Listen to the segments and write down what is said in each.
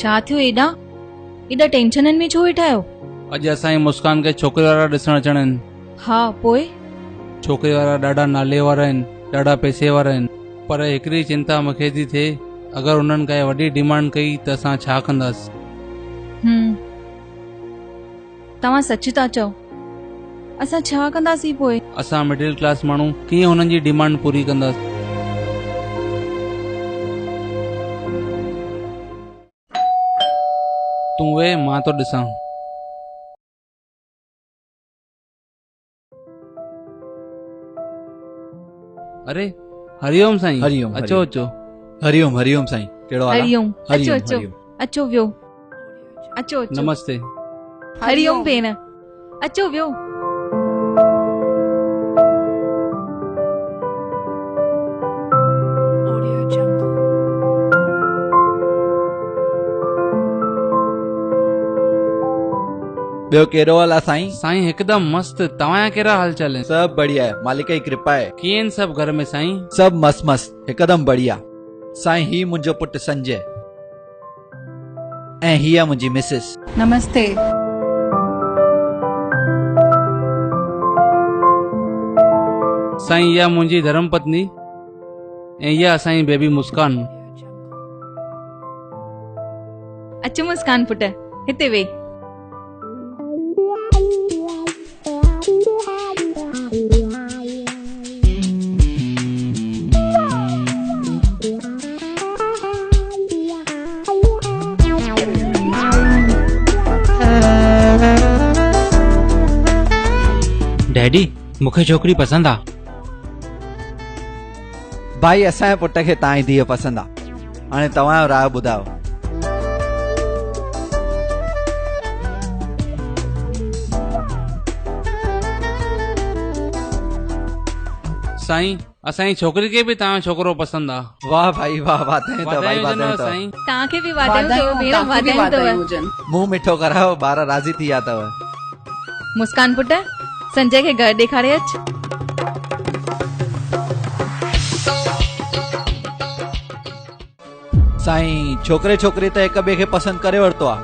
ڇا ٿيو ايڏا ايڏا ٽينشنن ۾ ڇو ويٺا آهيو؟ اڄ اسان جي مسڪان کي ڇوڪري وارا ڏسڻ اچڻا آهن. ها پوء؟ ڇوڪري وارا ڏاڍا نالي وارا آهن، ڏاڍا پئسي وارا آهن. پر هڪڙي چنتا مون کي ٿي ٿئي اگر انهن ڪائي وڏي ڊيمانڊ ڪئي ته اسان ڇا ڪنداس؟ هم توهان سچ ٿا چئو. اسان ڇا ڪنداسين پوء؟ اسان مڊل ڪلاس ماڻهو ڪيئن هنن جي ڊيمانڊ پوري ڪنداس؟ تون ويهه مان ٿو ڏسان. اري هري اوم سائين هري اوم اچو اچو هري اوم هري اوم سائين ڪهڙو حال هري اوم اچو اچو اچو ويو اچو اچو نمستي هري اوم ڀيڻ اچو ويو ٻيو ڪهڙو حال آ سائين؟ سائين هڪدم مست توهان جا ڪهڙا حال چال آهن؟ سڀ بڙيا آهي مالڪ جي ڪرپا آهي. ڪيئن آهن سڀ گهر ۾ سائين؟ سڀ مست مست هڪدم بڙيا. سائين هي منهنجو پٽ سنجي ۽ هي آ منهنجي مسز. نمستي. سائين اها منهنجي ڌرم پتني ۽ اها اسان جي بيبي مسڪان. اچ مسڪان پٽ هتي ويهه. ڊيڊي مون کي ڇوڪري پسند آ. ڀائي اسان جي پٽ کي توهان جي ڌيء پسند آ. هاڻي توهان جو راء ٻڌايو. سائين اسان جي ڇوڪري کي به توهان جو ڇوڪرو پسند آ. واه ڀائي واه واڌايون اٿو ڀائي واڌايون اٿو. توهان کي به واڌايون اٿو ڀيڻ واڌايون اٿو. منهن مٺو ڪرايو ٻار راضي ٿي ويا اٿو. مسڪان پٽ سنجي کي گهر ڏيکاري اچ. سائين ڇوڪري ڇوڪري ته هڪ ٻئي کي پسند ڪري ورتو آ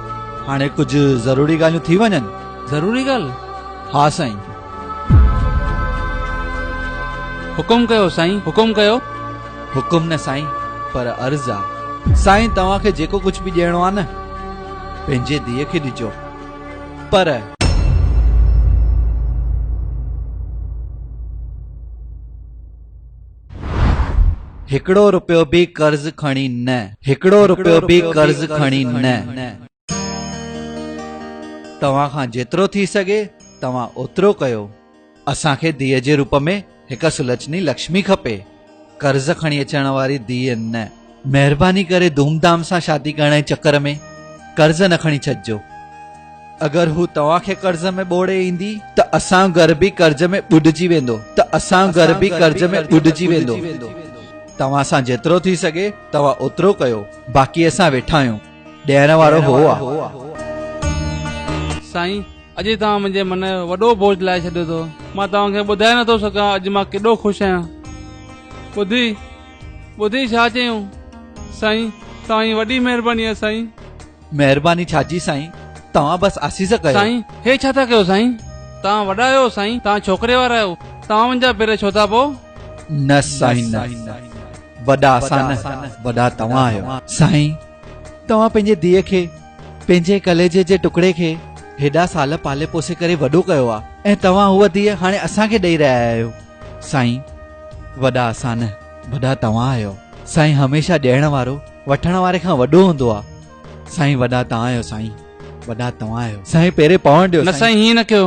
هاڻي ڪجهه ضروري ڳالهيون ٿي وڃن. ضروري ڳالهه؟ ها سائين. حڪم ڪيو سائين حڪم ڪيو. حڪم نه سائين پر عرض آ. سائين توهان کي جيڪو ڪجهه به ڏيڻو آ نه پنهنجي ڌيء کي ڏجو پر. هڪڙو روپيو به قرض کڻي نه. هڪڙو روپيو به قرض کڻي نه. توهان کان جيترو ٿي سگهي توهان اوترو ڪيو. اسان کي ڌيء جي روپ ۾ هڪ سلڇڻي لڪشمي کپي. قرض کڻي اچڻ واري ڌيء نه. مهرباني ڪري ڌوم ڌام سان شادي ڪرڻ جي چڪر ۾ قرض نه کڻي ڇڏجو. اگر هو توهان کي قرض ۾ ٻوڙي ايندي ته اسان گهر به قرض ۾ ٻڏجي ويندو ته اسان گهر به قرض ۾ ٻڏجي ويندو. توهان سان جيترو ٿي سگهي توهان اوترو ڪيو باقي اسان ويٺا آهيون ڏيڻ وارو هو آ. سائين اڄ توهان منهنجي من جو وڏو بوجهه لاهي ڇڏيو اٿو. مان توهان کي ٻڌائي نٿو سگهان اڄ مان ڪيڏو خوش آهيان. ٻڌي ٻڌي ڇا چيون سائين توهان جي وڏي مهرباني آهي سائين. مهرباني ڇا جي سائين توهان بس آسيس ڪيو. سائين هي ڇا ٿا ڪيو سائين توهان وڏا آهيو سائين توهان ڇوڪري وارا آهيو توهان منهنجا پير ڇو ٿا پئو. نه سائين نه وڏا اسان نه وڏا توهان آهيو. سائين توهان پنهنجي ڌيء کي پنهنجي ڪليجي جي ٽڪڙي کي هيڏا سال پالي پوسي ڪري وڏو ڪيو آ ۽ توهان هوء ڌيء هاڻي اسان کي ڏئي رهيا آهيو سائين وڏا اسان نه وڏا توهان آهيو سائين هميشه ڏيڻ وارو وٺڻ واري کان وڏو هوندو آ سائين وڏا توهان آهيو سائين وڏا توهان آهيو سائين پيري پوڻ ڏيو نه سائين هيئن نه ڪيو.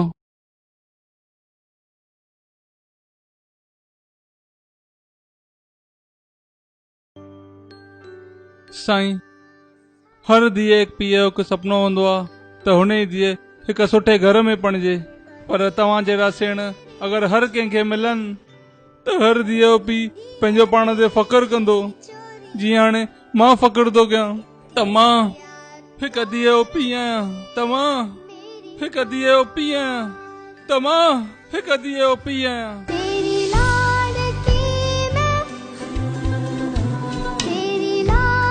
سائين هر ڌيء هڪ پيء جو هڪ سپنو هوندو آ ته هن جي ڌيء هڪ سٺي گهر ۾ پڻجي پر توهان جهڙا سيڻ اگر هر ڪنهن کي ملن ته هر ڌيء جو پيء پنهنجو پاڻ تي فخر ڪندو جيئن هاڻي مان فخر ٿو ڪيان ته مان هڪ ڌيء جو پيء آهيان ته مان هڪ ڌيء جو پيء آهيان ته مان هڪ ڌيء جو پيء آهيان.